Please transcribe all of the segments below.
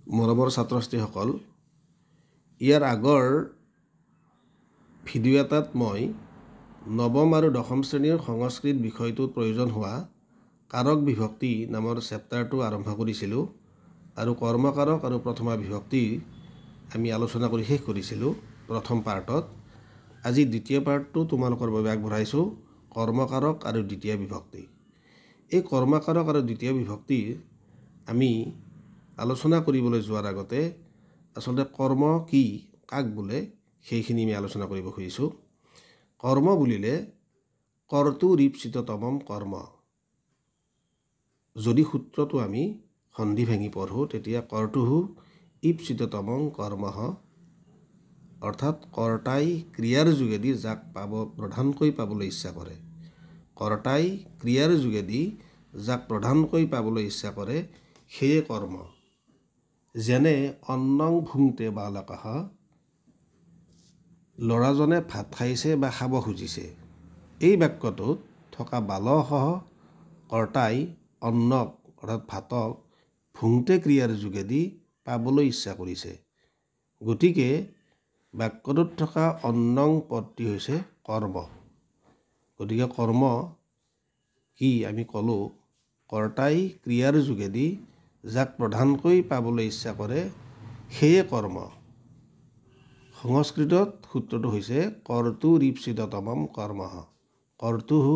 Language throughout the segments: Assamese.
মৰমৰ ছাত্ৰ ছাত্ৰীসকল, ইয়াৰ আগৰ ভিডিঅ' এটাত মই নৱম আৰু দশম শ্ৰেণীৰ সংস্কৃত বিষয়টোত প্ৰয়োজন হোৱা কাৰক বিভক্তি নামৰ চেপ্টাৰটো আৰম্ভ কৰিছিলোঁ আৰু কৰ্মকাৰক আৰু প্ৰথমা বিভক্তি আমি আলোচনা কৰি শেষ কৰিছিলোঁ প্ৰথম পাৰ্টত। আজি দ্বিতীয় পাৰ্টটো তোমালোকৰ বাবে আগবঢ়াইছোঁ, কৰ্মকাৰক আৰু দ্বিতীয় বিভক্তি। এই কৰ্মকাৰক আৰু দ্বিতীয় বিভক্তি আমি আলোচনা কৰিবলৈ যোৱাৰ আগতে আচলতে কৰ্ম কি, কাক বোলে, সেইখিনি আমি আলোচনা কৰিব খুজিছোঁ। কৰ্ম বুলিলে কৰ্তুৰীপ্সিততমম কৰ্ম। যদি সূত্ৰটো আমি সন্ধি ভাঙি পঢ়োঁ তেতিয়া কৰ্তুহু ঈপ্সিততমং কৰ্মঃ, অৰ্থাৎ কৰ্তাই ক্ৰিয়াৰ যোগেদি যাক পাব প্ৰধানকৈ পাবলৈ ইচ্ছা কৰে, কৰ্তাই ক্ৰিয়াৰ যোগেদি যাক প্ৰধানকৈ পাবলৈ ইচ্ছা কৰে সেয়ে কৰ্ম। যেনে অন্নং ভুংতে বালকঃ, ল'ৰাজনে ভাত খাইছে বা খাব খুজিছে। এই বাক্যটোত থকা বালকঃ কৰ্তাই অন্নক অৰ্থাৎ ভাতক ভুংতে ক্ৰিয়াৰ যোগেদি পাবলৈ ইচ্ছা কৰিছে। গতিকে বাক্যটোত থকা অন্নং পদটি হৈছে কৰ্ম। গতিকে কৰ্ম কি আমি ক'লোঁ, কৰ্তাই ক্ৰিয়াৰ যোগেদি যাক প্ৰধানকৈ পাবলৈ ইচ্ছা কৰে সেয়ে কৰ্ম। সংস্কৃতত সূত্ৰটো হৈছে কৰ্তুৰীপ্সিততমং কৰ্মঃ, কৰ্তুহু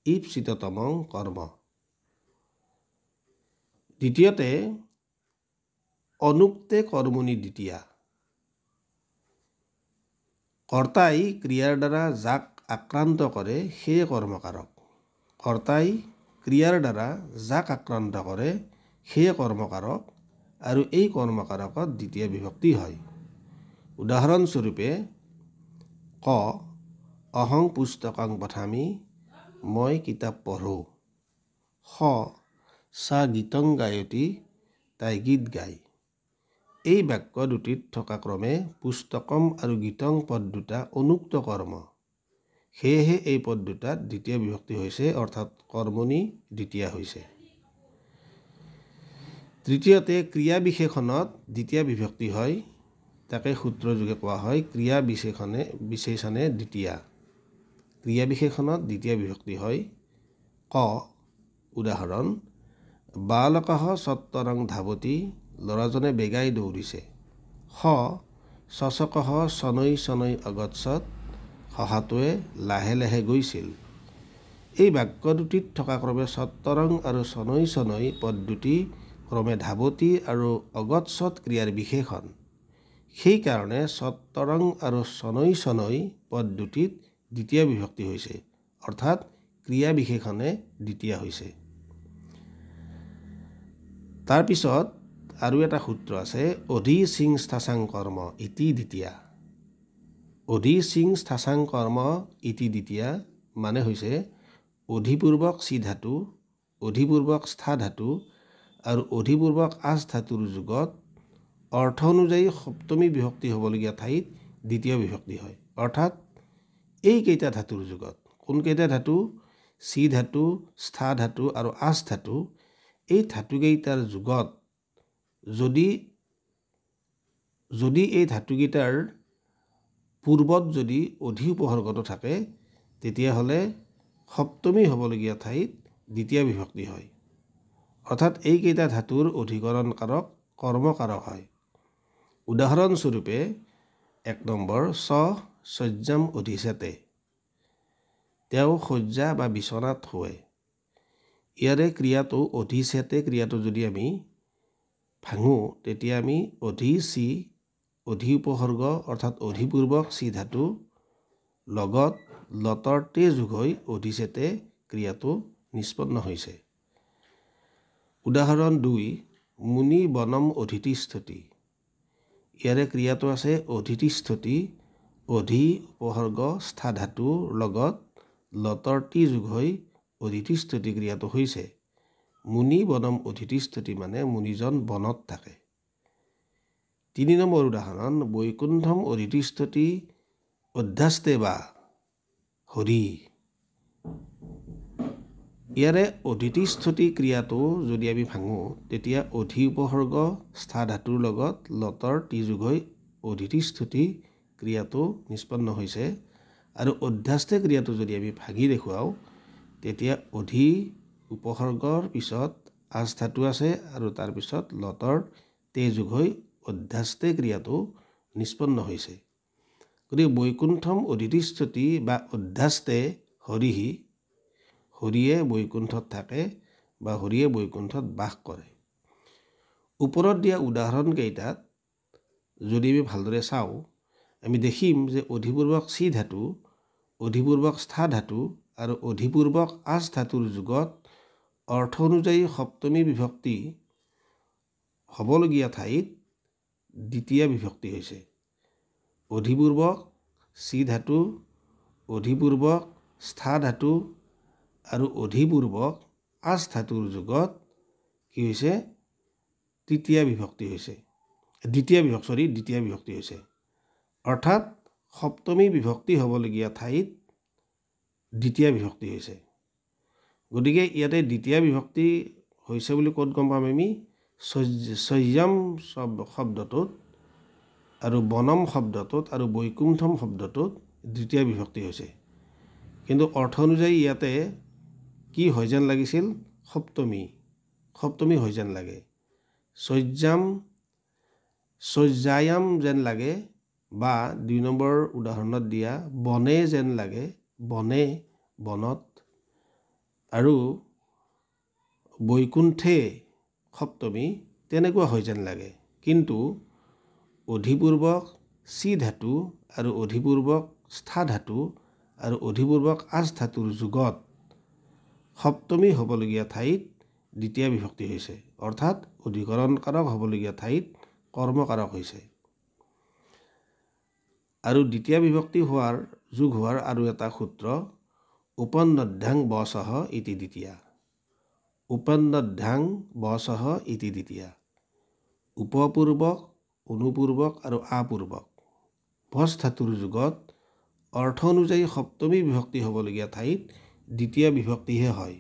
ঈপ্সিততমং কৰ্ম। দ্বিতীয়তে অনুক্তে কৰ্মণি দ্বিতীয়া, কৰ্তাই ক্ৰিয়াৰ দ্বাৰা যাক আক্ৰান্ত কৰে সেয়ে কৰ্মকাৰক। কৰ্তাই ক্ৰিয়াৰ দ্বাৰা যাক আক্ৰান্ত কৰে সেয়ে কৰ্মকাৰক আৰু এই কৰ্মকাৰকত দ্বিতীয় বিভক্তি হয়। উদাহৰণস্বৰূপে ক, অহং পুস্তকং পঠামি, মই কিতাপ পঢ়োঁ। স, সা গীতং গায়তি, তাই গীত গায়। এই বাক্য দুটিত থকা ক্ৰমে পুস্তকম আৰু গীতং পদ দুটা অনুক্ত কৰ্ম, সেয়েহে এই পদ দুটাত দ্বিতীয় বিভক্তি হৈছে, অৰ্থাৎ কৰ্মণি দ্বিতীয়া হৈছে। তৃতীয়তে ক্ৰিয়া বিশেষণত দ্বিতীয় বিভক্তি হয়, তাকে সূত্ৰযোগে কোৱা হয় ক্ৰিয়া বিশেষণে দ্বিতীয়া। ক্ৰিয়া বিশেষণত দ্বিতীয় বিভক্তি হয়। ক, উদাহৰণ বালকঃ সত্তৰং ধাৱতি, ল'ৰাজনে বেগাই দৌৰিছে। স, শশকঃ শনৈ শনৈ অগচ্ছত, শহাটোৱে লাহে লাহে গৈছিল। এই বাক্য দুটিত থকা ক্ৰমে সত্তৰং আৰু শনৈ শনৈ পদ দুটি ক্ৰমে ধাৱতি আৰু অগচ্ছত ক্ৰিয়াৰ বিশেষণ, সেইকাৰণে সত্তৰং আৰু শনৈ শনৈ পদ দুটিত দ্বিতীয় বিভক্তি হৈছে, অৰ্থাৎ ক্ৰিয়া বিশেষণে দ্বিতীয় হৈছে। তাৰপিছত আৰু এটা সূত্ৰ আছে, অধি সিং স্থাচাং কৰ্ম ইতি দ্বিতীয়া। অধি সিং স্থাচাং কৰ্ম ইতি দ্বিতীয়া মানে হৈছে অধিপূৰ্বক চি ধাতু, অধিপূৰ্বক স্থা ধাতু আৰু অধিপূৰ্বক আজ ধাতুৰ যুগত অৰ্থ অনুযায়ী সপ্তমী বিভক্তি হ'বলগীয়া ঠাইত দ্বিতীয় বিভক্তি হয়। অৰ্থাৎ এইকেইটা ধাতুৰ যুগত কোনকেইটা ধাতু, চি ধাতু, স্থা ধাতু আৰু আজ ধাতু, এই ধাতুকেইটাৰ যুগত যদি যদি এই ধাতুকেইটাৰ পূৰ্বত যদি অধি উপসৰ্গটো থাকে তেতিয়াহ'লে সপ্তমী হ'বলগীয়া ঠাইত দ্বিতীয় বিভক্তি হয়। অৰ্থাৎ এইকেইটা ধাতুৰ অধিকৰণ কাৰক কৰ্মকাৰক হয়। উদাহৰণস্বৰূপে ১ নম্বৰ, স শয্যাম অধিশেতে, তেওঁ শয্যা বা বিচনাত শোৱে। ইয়াৰে ক্ৰিয়াটো অধিশেতে ক্ৰিয়াটো যদি আমি ভাঙোঁ তেতিয়া আমি অধি চি অধি উপসৰ্গ অৰ্থাৎ অধিপূৰ্বক চি ধাতু লগত লতৰ তে যোগ হৈ অধিশেতে ক্ৰিয়াটো নিষ্পন্ন হৈছে। উদাহৰণ ২, মুনি বনম অধিতিষ্ঠতি, ইয়াৰে ক্ৰিয়াটো আছে অধিতিষ্ঠতি, অধি উপসৰ্গ স্থা ধাতুৰ লগত লতৰ টি যোগ হৈ অধিতিষ্ঠতি ক্ৰিয়াটো হৈছে। মুনি বনম অধিতিষ্ঠতি মানে মুনিজন বনত থাকে। ৩ নম্বৰ উদাহৰণ, বৈকুণ্ঠম অধিতিষ্ঠতি অধ্যাস্তে বা হৰি, ইয়াৰে অধিতিষ্ঠতি ক্ৰিয়াটো যদি আমি ভাঙোঁ তেতিয়া অধি উপসৰ্গ স্থা ধাতুৰ লগত লতৰ টি যোগ হৈ অধিতিষ্ঠতি ক্ৰিয়াটো নিষ্পন্ন হৈছে। আৰু অধ্যাস্তে ক্ৰিয়াটো যদি আমি ভাঙি দেখুৱাওঁ তেতিয়া অধি উপসৰ্গৰ পিছত আজ ধাতু আছে আৰু তাৰপিছত লতৰ তে যোগ হৈ অধ্যাস্তে ক্ৰিয়াটো নিষ্পন্ন হৈছে। গতিকে বৈকুণ্ঠম অধিতিষ্ঠতি বা অধ্যাস্তে হৰিহি, হৰিয়ে বৈকুণ্ঠত থাকে বা হৰিয়ে বৈকুণ্ঠত বাস কৰে। ওপৰত দিয়া উদাহৰণকেইটাত যদি আমি ভালদৰে চাওঁ আমি দেখিম যে অধিপূৰ্বক চি ধাতু, অধিপূৰ্বক স্থা ধাতু আৰু অধিপূৰ্বক আজ ধাতুৰ যুগত অৰ্থ অনুযায়ী সপ্তমী বিভক্তি হ'বলগীয়া ঠাইত দ্বিতীয় বিভক্তি হৈছে। অধিপূৰ্বক চি ধাতু, অধিপূৰ্বক স্থা ধাতু আৰু অধিপূৰ্বক আজ ধাতুৰ যুগত কি হৈছে? তৃতীয় বিভক্তি হৈছে, দ্বিতীয় বিভক্তি হৈছে। অৰ্থাৎ সপ্তমী বিভক্তি হ'বলগীয়া ঠাইত দ্বিতীয় বিভক্তি হৈছে। গতিকে ইয়াতে দ্বিতীয় বিভক্তি হৈছে বুলি ক'ত গম পাম আমি? সংযম শব্দটোত আৰু বনম শব্দটোত আৰু বৈকুণ্ঠম শব্দটোত দ্বিতীয় বিভক্তি হৈছে। কিন্তু অৰ্থ অনুযায়ী ইয়াতে কি হয় যেন লাগিছিল? সপ্তমী হয় যেন লাগে, শয্যায়াম যেন লাগে, বা 2 নম্বৰ উদাহৰণত দিয়া বনে যেন লাগে, বনে বনত, আৰু বৈকুণ্ঠে সপ্তমী তেনেকুৱা হয় যেন লাগে। কিন্তু অধিপূৰ্বক চি ধাতু আৰু অধিপূৰ্বক স্থা ধাতু আৰু অধিপূৰ্বক আজ ধাতুৰ যুগত সপ্তমী হ'বলগীয়া ঠাইত দ্বিতীয় বিভক্তি হৈছে, অৰ্থাৎ অধিকৰণ কাৰক হ'বলগীয়া ঠাইত কৰ্মকাৰক হৈছে। আৰু দ্বিতীয় বিভক্তি হোৱাৰ যোগ হোৱাৰ আৰু এটা সূত্ৰ উপনধ্যাং বসহ ইতি দ্বিতীয়া, উপনধ্যাং বসহ ইতি দ্বিতীয়া। উপপূৰ্বক, অনুপূৰ্বক আৰু আপূৰ্বক বস ধাতুৰ যুগত অৰ্থ অনুযায়ী সপ্তমী বিভক্তি হ'বলগীয়া ঠাইত দ্বিতীয় বিভক্তিহে হয়।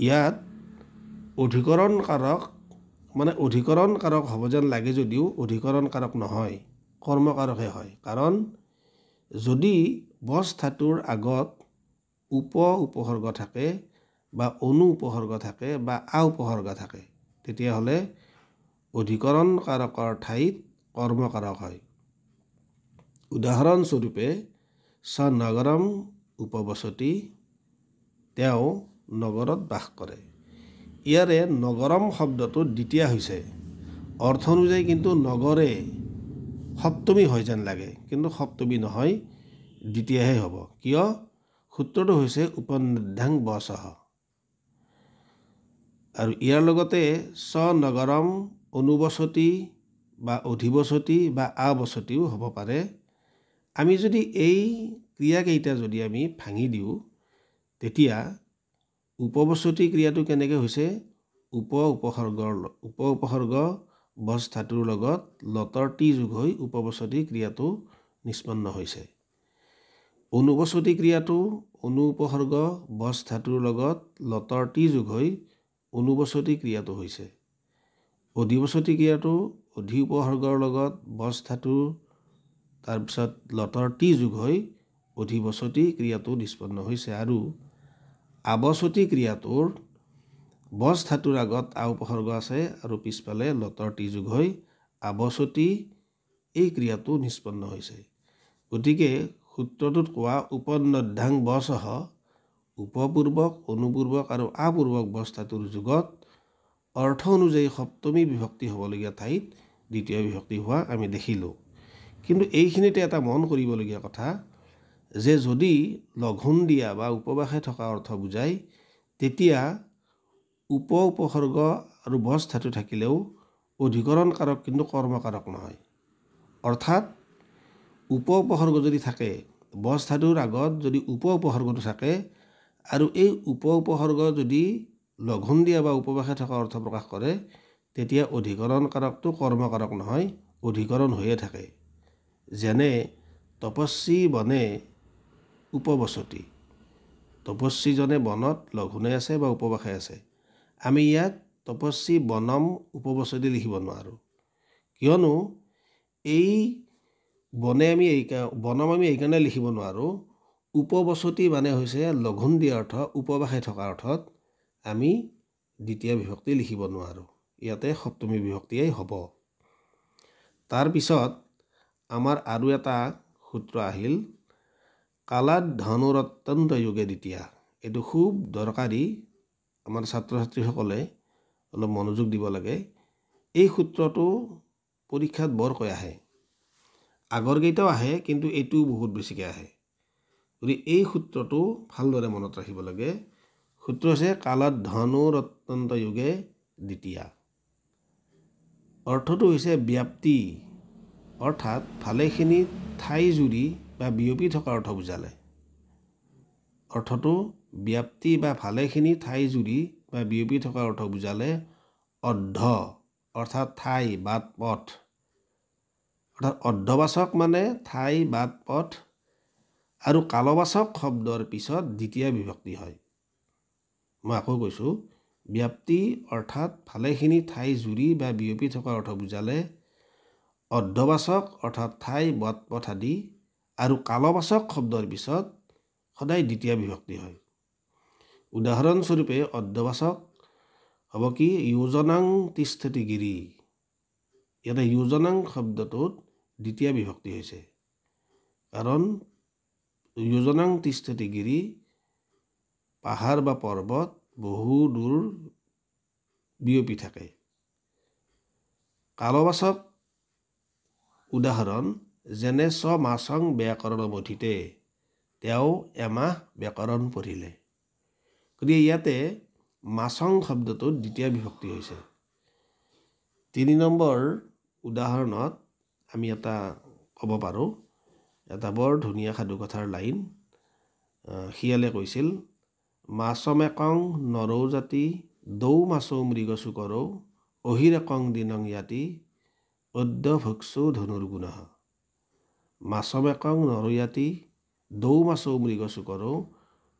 ইয়াত অধিকৰণ কাৰক মানে অধিকৰণ কাৰক হ'ব যেন লাগে যদিও অধিকৰণ কাৰক নহয়, কৰ্মকাৰকহে হয়। কাৰণ যদি বস ধাতুৰ আগত উপ উপসৰ্গ থাকে বা অনু উপসৰ্গ থাকে বা আ উপসৰ্গ থাকে তেতিয়াহ'লে অধিকৰণ কাৰকৰ ঠাইত কৰ্মকাৰক হয়। উদাহৰণস্বৰূপে স নগৰম উপবসতি, তেওঁ নগৰত বাস কৰে। ইয়াৰে নগৰম শব্দটো দ্বিতীয় হৈছে, অৰ্থ অনুযায়ী কিন্তু নগৰে সপ্তমী হয় যেন লাগে, কিন্তু সপ্তমী নহয়, দ্বিতীয়হে হ'ব। কিয়? সূত্ৰটো হৈছে উপনধ্যাং বসহ। আৰু ইয়াৰ লগতে স নগৰম অনুবসতি বা অধিবসতি বা আবসতিও হ'ব পাৰে। আমি যদি এই ক্ৰিয়াকেইটা যদি আমি ভাঙি দিওঁ তেতিয়া উপবসতি ক্ৰিয়াটো কেনেকৈ হৈছে? উপ উপসৰ্গ বস ধাতুৰ লগত লতৰ টি যোগ হৈ উপবসতি ক্ৰিয়াটো নিষ্পন্ন হৈছে। অনুবসতি ক্ৰিয়াটো অনু উপসৰ্গ বস ধাতুৰ লগত লতৰ টি যোগ হৈ অনুবসতি ক্ৰিয়াটো হৈছে। অধিবসতি ক্ৰিয়াটো অধি উপসৰ্গৰ লগত বস ধাতু তাৰপিছত লতৰ টি যোগ হৈ অধিবসতি ক্ৰিয়াটো নিষ্পন্ন হৈছে। আৰু আবসতি ক্ৰিয়াটোৰ বস ধাতুৰ আগত আ উপসৰ্গ আছে আৰু পিছফালে লতৰ টি যোগ হৈ আবসতি এই ক্ৰিয়াটো নিষ্পন্ন হৈছে। গতিকে সূত্ৰটোত কোৱা উপনধ্যাং বসহ উপপূৰ্বক, অনুপূৰ্বক আৰু আপূৰ্বক বস ধাতুৰ যুগত অৰ্থ অনুযায়ী সপ্তমী বিভক্তি হ'বলগীয়া ঠাইত দ্বিতীয় বিভক্তি হোৱা আমি দেখিলোঁ। কিন্তু এইখিনিতে এটা মন কৰিবলগীয়া কথা যে যদি লঘোণ দিয়া বা উপবাসে থকা অৰ্থ বুজায় তেতিয়া উপ উপসৰ্গ আৰু বস ধাতু থাকিলেও অধিকৰণ কাৰক কিন্তু কৰ্মকাৰক নহয়। অৰ্থাৎ উপ উপসৰ্গ যদি থাকে, বস ধাতুৰ আগত যদি উপ উপসৰ্গটো থাকে আৰু এই উপ উপসৰ্গ যদি লঘোণ দিয়া বা উপবাসে থকা অৰ্থ প্ৰকাশ কৰে তেতিয়া অধিকৰণ কাৰকটো কৰ্মকাৰক নহয়, অধিকৰণ হৈয়ে থাকে। যেনে তপস্বী বনে উপবসতি, তপস্বীজনে বনত লঘোণে আছে বা উপবাসে আছে। আমি ইয়াত তপস্বী বনম উপবসতি লিখিব নোৱাৰোঁ, কিয়নো এই বনে আমি এই বনম আমি এইকাৰণে লিখিব নোৱাৰোঁ, উপবসতি মানে হৈছে লঘোণ দিয়া অৰ্থ, উপবাসে থকা অৰ্থত আমি দ্বিতীয় বিভক্তি লিখিব নোৱাৰোঁ, ইয়াতে সপ্তমী বিভক্তিয়েই হ'ব। তাৰপিছত আমাৰ আৰু এটা সূত্ৰ আহিল, কালাত ধনুৰত্যন্ত যোগে দ্বিতীয়া। এইটো খুব দৰকাৰী, আমাৰ ছাত্ৰ ছাত্ৰীসকলে অলপ মনোযোগ দিব লাগে। এই সূত্ৰটো পৰীক্ষাত বৰকৈ আহে, আগৰকেইটাও আহে কিন্তু এইটোও বহুত বেছিকৈ আহে। গতিকে এই সূত্ৰটো ভালদৰে মনত ৰাখিব লাগে। সূত্ৰ হৈছে কালাত ধনুৰত্যন্ত যোগে দ্বিতীয়া। অৰ্থটো হৈছে ব্যাপ্তি, অৰ্থাৎ ভালেখিনি ঠাই জুৰি বা বিয়পি থকা অৰ্থ বুজালে। অৰ্থটো ব্যাপ্তি বা ভালেখিনি ঠাই জুৰি বা বিয়পি থকা অৰ্থ বুজালে অৰ্ধ, অৰ্থাৎ ঠাই বাট পথ, অৰ্থাৎ অৰ্ধবাচক মানে ঠাই বাট পথ, আৰু কালবাচক শব্দৰ পিছত দ্বিতীয় বিভক্তি হয়। মই আকৌ কৈছোঁ, ব্যাপ্তি অৰ্থাৎ ভালেখিনি ঠাই জুৰি বা বিয়পি থকা অৰ্থ বুজালে অৰ্ধবাচক অৰ্থাৎ ঠাই বাট পথ আদি, আৰু কালবাচক শব্দৰ পিছত সদায় দ্বিতীয় বিভক্তি হয়। উদাহৰণস্বৰূপে অৰ্ধবাচক হ'ব কি, য়োজনাং তিষ্ঠতি গিৰি। ইয়াতে য়োজনাং শব্দটোত দ্বিতীয় বিভক্তি হৈছে, কাৰণ য়োজনাং তিষ্ঠতি গিৰি পাহাৰ বা পৰ্বত বহু দূৰ বিয়পি থাকে। কালবাচক উদাহৰণ যেনে ছ মাছং ব্যাকৰণমথিতে, তেওঁ এমাহ ব্যাকৰণ পঢ়িলে। গতিকে ইয়াতে মাছং শব্দটোত দ্বিতীয় বিভক্তি হৈছে। 3 নম্বৰ উদাহৰণত আমি এটা ক'ব পাৰোঁ, এটা বৰ ধুনীয়া সাধুকথাৰ লাইন। শিয়ালে কৈছিল, মাছমেকং নৰৌ জাতি দৌ মাছৌ মৃগচু কৰৌ অহিৰেকং দিনং ইয়াতি অদ্য ভক্ষু ধনুৰ্গুণ। মাছমেকং নৰৌয়াতি দৌ মাছৌ মৃগচু কৰৌ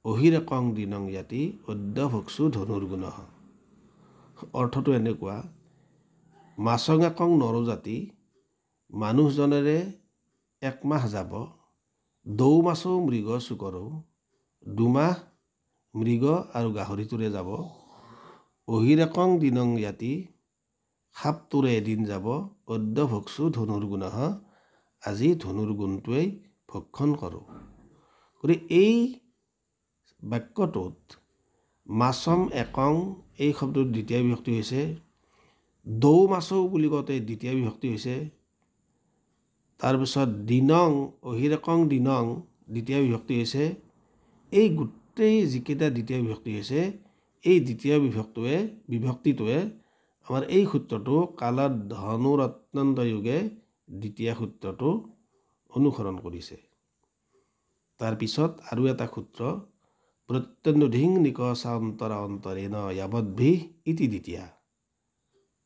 অহিৰেকং দিনং ইয়াতি অদ্য ভক্ষু ধনুৰ্গুণ। অৰ্থটো এনেকুৱা, মাছং একং নৰজাতি মানুহজনেৰে একমাহ যাব, দৌ মাছৌ মৃগ চুকৰৌ দুমাহ মৃগ আৰু গাহৰিটোৰে যাব, অহিৰেকং দিনং ইয়াতি সাপটোৰে এদিন যাব, অদ্য ভক্ষু ধনুৰ গুণ, আজি ধনুৰ গুণটোৱেই ভক্ষণ কৰোঁ। গতিকে এই বাক্যটোত মাছম একং এই শব্দটোত দ্বিতীয় বিভক্তি হৈছে, দৌ মাছৌ বুলি কওঁতে দ্বিতীয় বিভক্তি হৈছে, তাৰপিছত দিনং অহিৰেকং দিনং দ্বিতীয় বিভক্তি হৈছে। এই গোটেই যিকেইটা দ্বিতীয় বিভক্তি হৈছে, এই দ্বিতীয় বিভক্তিটোৱে আমাৰ এই সূত্ৰটো কালত ধনুৰত্নন্ত যুগে দ্বিতীয় সূত্ৰটো অনুসৰণ কৰিছে। তাৰপিছত আৰু এটা সূত্ৰ, প্ৰত্যনুধিং নিকষা অন্তৰা অন্তৰেণ য়াৱদ্ভি ইতি দ্বিতীয়া।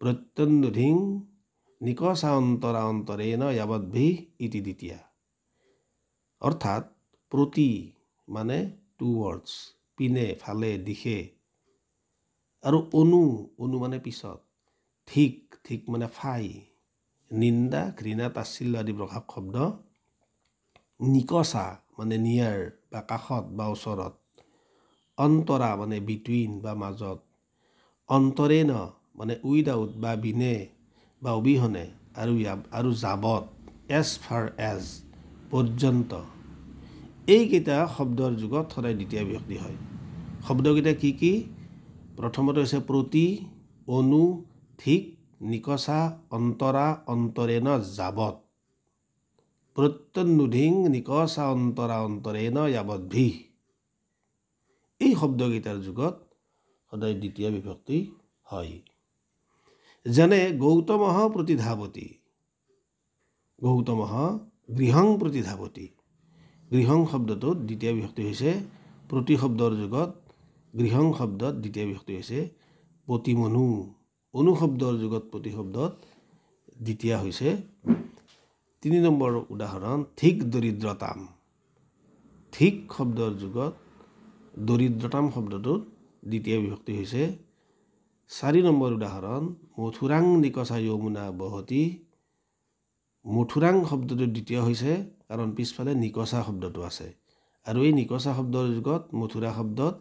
প্ৰত্যনুধিং নিকষা অন্তৰা অন্তৰেণ য়াৱদ্ভি ইতি দ্বিতীয়া, অৰ্থাৎ প্ৰতি মানে টু ৱৰ্ডছ, পিনে ফালে দিশে, আৰু অনু, অনু মানে পিছত, ঠিক, ঠিক মানে ফাই, নিন্দা ঘৃণা তাচ্ছিল্য আদি প্ৰকাশ শব্দ, নিকষা মানে নিয়াৰ বা কাষত বা ওচৰত, অন্তৰা মানে বিটুইন বা মাজত, অন্তৰেণ মানে উইদাউট বা বিনে বা অবিহনে, আৰু আৰু যাবত এজ ফাৰ এজ পৰ্যন্ত, এইকেইটা শব্দৰ যুগত সদায় দ্বিতীয় বিভক্তি হয়। শব্দকেইটা কি কি? প্ৰথমতে হৈছে প্ৰতি, অনু, ঠিক, নিকষা, অন্তৰা, অন্তৰেণ, যাবত। প্ৰত্যনুধিং নিকষা অন্তৰা অন্তৰেণ য়াৱদ্ভি, এই শব্দকেইটাৰ যুগত সদায় দ্বিতীয় বিভক্তি হয়। যেনে গৌতমঃ প্ৰতিধাৱতি, গৌতমঃ গৃহং প্ৰতিধাৱতি। গৃহং শব্দটোত দ্বিতীয় বিভক্তি হৈছে, প্ৰতি শব্দৰ যুগত গৃহং শব্দত দ্বিতীয় বিভক্তি হৈছে, প্ৰতিমনু, অনু শব্দৰ যুগত প্ৰতি শব্দত দ্বিতীয় হৈছে। 3 নম্বৰ উদাহৰণ, ঠিক দৰিদ্ৰতাম, ঠিক শব্দৰ যুগত দৰিদ্ৰতাম শব্দটোত দ্বিতীয় বিভক্তি হৈছে। 4 নম্বৰ উদাহৰণ, মথুৰাং নিকচা যমুনা বহতি। মথুৰাং শব্দটো দ্বিতীয় হৈছে কাৰণ পিছফালে নিকচা শব্দটো আছে আৰু এই নিকচা শব্দৰ যুগত মথুৰা শব্দত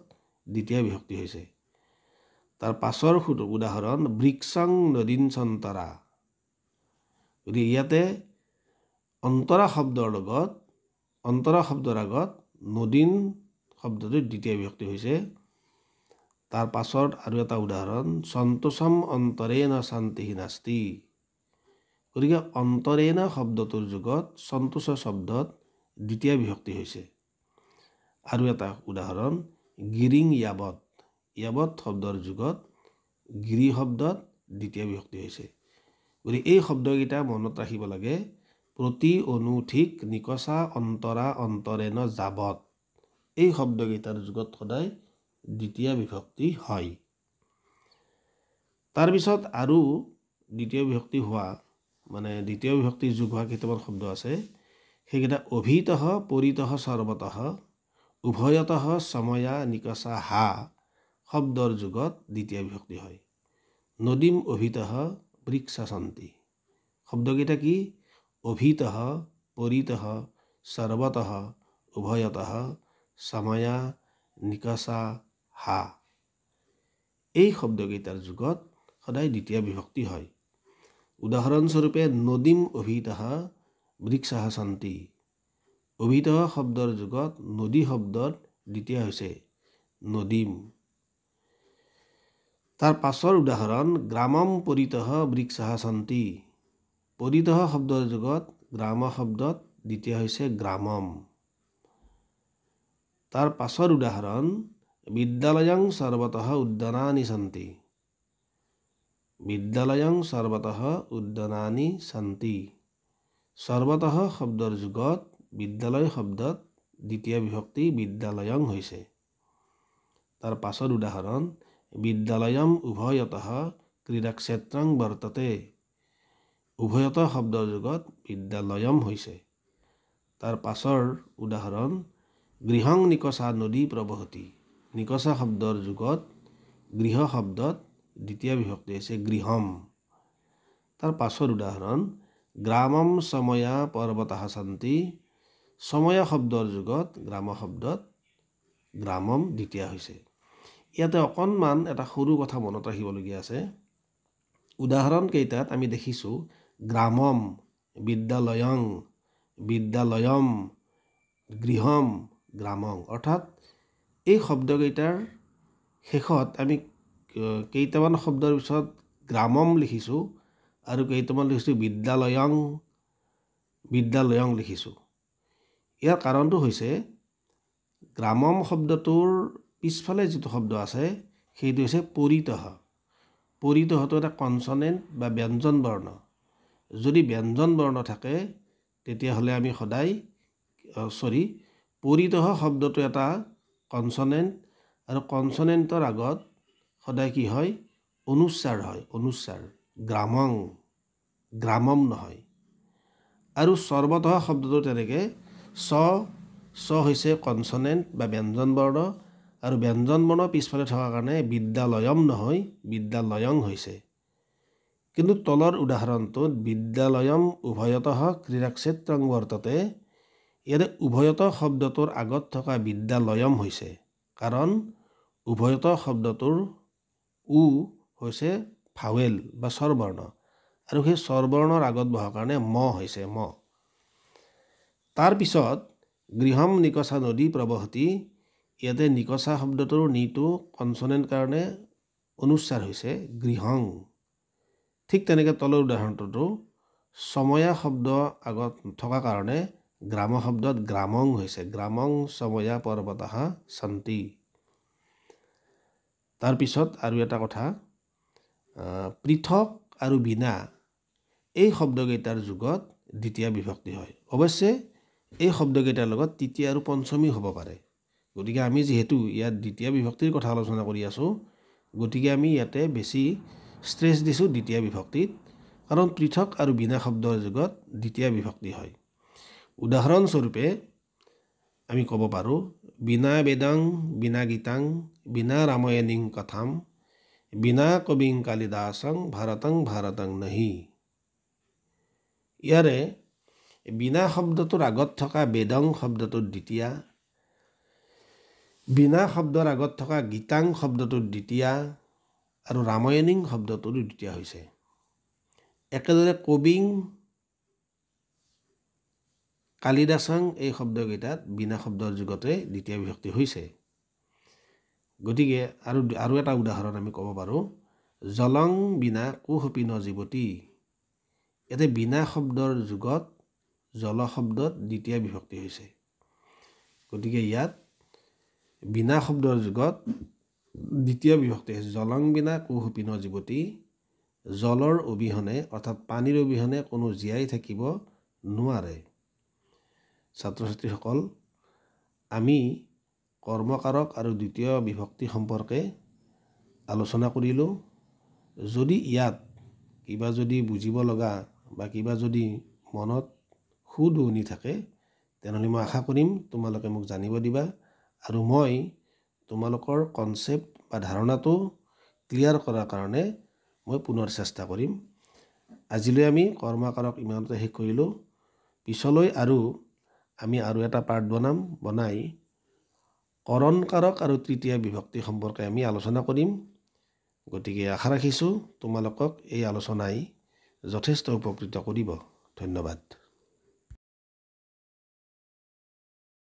দ্বিতীয় বিভক্তি হৈছে। তাৰ পাছৰ উদাহৰণ, বৃক্ষং নদীন সন্তৰা। গতিকে ইয়াতে অন্তৰা শব্দৰ লগত অন্তৰা শব্দৰ আগত নদীন শব্দটো দ্বিতীয় বিভক্তি হৈছে। তাৰ পাছত আৰু এটা উদাহৰণ, সন্তোষম অন্তৰেণ শান্তি নাস্তি। গতিকে অন্তৰেণ শব্দটোৰ যুগত সন্তোষ শব্দত দ্বিতীয় বিভক্তি হৈছে। আৰু এটা উদাহৰণ, গিৰিং য়াবত। য়াবত শব্দৰ যুগত গিৰি শব্দত দ্বিতীয় বিভক্তি হৈছে। গতিকে এই শব্দকেইটা মনত ৰাখিব লাগে, প্ৰতি অনু ঠিক নিকচা অন্তৰা অন্তৰেণ যাবত, এই শব্দকেইটাৰ যুগত সদায় দ্বিতীয় বিভক্তি হয়। তাৰপিছত আৰু দ্বিতীয় বিভক্তি হোৱা মানে দ্বিতীয় বিভক্তি যোগ হোৱা কেইটামান শব্দ আছে, সেইকেইটা অভিতঃ পৰিতঃ সৰ্বতঃ উভয়তঃ সময়া নিকচা হা শব্দৰ যুগত দ্বিতীয় বিভক্তি হয়। নদীম অভিতঃ বৃক্ষাসন্তি। শব্দকেইটা কি? অভিতঃ পৰিতঃ সৰ্বতঃ উভয়তঃ সময়া নিকচা হা, এই শব্দকেইটাৰ যুগত সদায় দ্বিতীয় বিভক্তি হয়। উদাহৰণস্বৰূপে নদীম অভিতঃ বৃক্ষাঃ সন্তি। অভিতঃ শব্দৰ যুগত নদী শব্দত দ্বিতীয় হৈছে নদীম। তাৰ পাছৰ উদাহৰণ, গ্ৰামম পৰিতঃ বৃক্ষাঃ সন্তি। পৰিতঃ শব্দৰ যুগত গ্ৰাম শব্দত দ্বিতীয় হৈছে গ্ৰামম। তাৰ পাছৰ উদাহৰণ, বিদ্যালয়ং সৰ্বতঃ উদ্যানানি সন্তি। বিদ্যালয়ং সৰ্বতঃ উদ্যানানি সন্তি। সৰ্বতঃ শব্দৰ যুগত বিদ্যালয় শব্দত দ্বিতীয় বিভক্তি বিদ্যালয়ং হৈছে। তাৰ পাছৰ উদাহৰণ, বিদ্যালয়ম উভয়তঃ ক্ৰীড়াক্ষেত্ৰং বৰ্ততে। উভয়তঃ শব্দৰ যুগত বিদ্যালয়ম হৈছে। তাৰ পাছৰ উদাহৰণ, গৃহং নিকচা নদী প্ৰবহতি। নিকচা শব্দৰ যুগত গৃহ শব্দত দ্বিতীয় বিভক্তি হৈছে গৃহম। তাৰ পাছৰ উদাহৰণ, গ্ৰামম সময়া পৰ্বতঃ সন্তি। সময়া শব্দৰ যুগত গ্ৰাম শব্দত গ্ৰামম দ্বিতীয় হৈছে। ইয়াতে অকণমান এটা সৰু কথা মনত ৰাখিবলগীয়া আছে। উদাহৰণ কেইটাত আমি দেখিছোঁ গ্ৰামম, বিদ্যালয়ং, বিদ্যালয়ম, গৃহম, গ্ৰামং, অৰ্থাৎ এই শব্দকেইটাৰ শেষত আমি কেইটামান শব্দৰ পিছত গ্ৰামম লিখিছোঁ আৰু কেইটামান লিখিছোঁ বিদ্যালয়ং, বিদ্যালয়ং লিখিছোঁ। ইয়াৰ কাৰণটো হৈছে গ্ৰামম শব্দটোৰ পিছফালে যিটো শব্দ আছে সেইটো হৈছে পৰিতঃ। পৰিতঃটো এটা কনচনেণ্ট বা ব্যঞ্জন বৰ্ণ। যদি ব্যঞ্জন বৰ্ণ থাকে তেতিয়াহ'লে আমি সদায় পৰিতঃ শব্দটো এটা কনচনেণ্ট আৰু কনচনেণ্টৰ আগত সদায় কি হয়? অনুচ্চাৰ হয়, অনুচ্চাৰ। গ্ৰামং, গ্ৰামম নহয়। আৰু সৰ্বতঃ শব্দটো তেনেকৈ স, স হৈছে কনচনেণ্ট বা ব্যঞ্জন বৰ্ণ আৰু ব্যঞ্জন বৰ্ণ পিছফালে থকাৰ কাৰণে বিদ্যালয়ম নহয় বিদ্যালয়ং হৈছে। কিন্তু তলৰ উদাহৰণটোত বিদ্যালয়ম উভয়তঃ ক্ৰীড়াক্ষেত্ৰং বৰ্ততে, ইয়াতে উভয়তঃ শব্দটোৰ আগত থকা বিদ্যালয়ম হৈছে, কাৰণ উভয়তঃ শব্দটোৰ উ হৈছে ভাৱেল বা স্বৰবৰ্ণ আৰু সেই স্বৰবৰ্ণৰ আগত বহাৰ কাৰণে ম হৈছে, ম। তাৰপিছত গৃহম নিকচা নদী প্ৰবহতি, ইয়াতে নিকচা শব্দটোৰ নিটো কনচনেণ্ট কাৰণে অনুচ্চাৰ হৈছে গৃহং। ঠিক তেনেকৈ তলৰ উদাহৰণটোতো সময়া শব্দ আগত থকা কাৰণে গ্ৰাম শব্দত গ্ৰামং হৈছে, গ্ৰামং সময়া পৰ্বতঃ সন্তি। তাৰপিছত আৰু এটা কথা, পৃথক আৰু বিনা এই শব্দকেইটাৰ যুগত দ্বিতীয় বিভক্তি হয়। অৱশ্যে এই শব্দকেইটাৰ লগত তৃতীয় আৰু পঞ্চমী হ'ব পাৰে। গতিকে আমি যিহেতু ইয়াত দ্বিতীয় বিভক্তিৰ কথা আলোচনা কৰি আছোঁ, গতিকে আমি ইয়াতে বেছি ষ্ট্ৰেছ দিছোঁ দ্বিতীয় বিভক্তিত, কাৰণ পৃথক আৰু বিনা শব্দৰ যুগত দ্বিতীয় বিভক্তি হয়। উদাহৰণস্বৰূপে আমি ক'ব পাৰোঁ, বিনা বেদং বিনা গীতাং বিনা ৰামায়ণীং কথাম বিনা কবিং কালিদাসং ভাৰতং ভাৰতং নহি। ইয়াৰে বিনা শব্দটোৰ আগত থকা বেদং শব্দটোৰ দ্বিতীয়া, বিনা শব্দৰ আগত থকা গীতাং শব্দটোৰ দ্বিতীয়া আৰু ৰামায়ণীং শব্দটোৰ দ্বিতীয়া হৈছে। একেদৰে কবিং কালিদাসং এই শব্দকেইটাত বিনা শব্দৰ যুগতে দ্বিতীয় বিভক্তি হৈছে। গতিকে আৰু আৰু এটা উদাহৰণ আমি ক'ব পাৰোঁ, জলং বিনা কোহপি ন জীৱতি। ইয়াতে বিনা শব্দৰ যুগত জল শব্দত দ্বিতীয় বিভক্তি হৈছে। গতিকে ইয়াত বিনা শব্দৰ যুগত দ্বিতীয় বিভক্তি হৈছে। জলং বিনা কোহপি ন জীৱতি, জলৰ অবিহনে অৰ্থাৎ পানীৰ অবিহনে কোনো জীয়াই থাকিব নোৱাৰে। ছাত্ৰ ছাত্ৰীসকল, আমি কৰ্মকাৰক আৰু দ্বিতীয় বিভক্তি সম্পৰ্কে আলোচনা কৰিলোঁ। যদি ইয়াত কিবা যদি বুজিব লগা বা কিবা যদি মনত সুদুৱনি থাকে, তেনেহ'লে মই আশা কৰিম তোমালোকে মোক জানিব দিবা আৰু মই তোমালোকৰ কনচেপ্ট বা ধাৰণাটো ক্লিয়াৰ কৰাৰ কাৰণে মই পুনৰ চেষ্টা কৰিম। আজিলৈ আমি কৰ্মকাৰক ইমানতে শেষ কৰিলোঁ। পিছলৈ আৰু আমি আৰু এটা পাৰ্ট বনাই কৰণকাৰক আৰু তৃতীয় বিভক্তি সম্পৰ্কে আমি আলোচনা কৰিম। গতিকে আশা ৰাখিছোঁ তোমালোকক এই আলোচনাই যথেষ্ট উপকৃত কৰিব। ধন্যবাদ।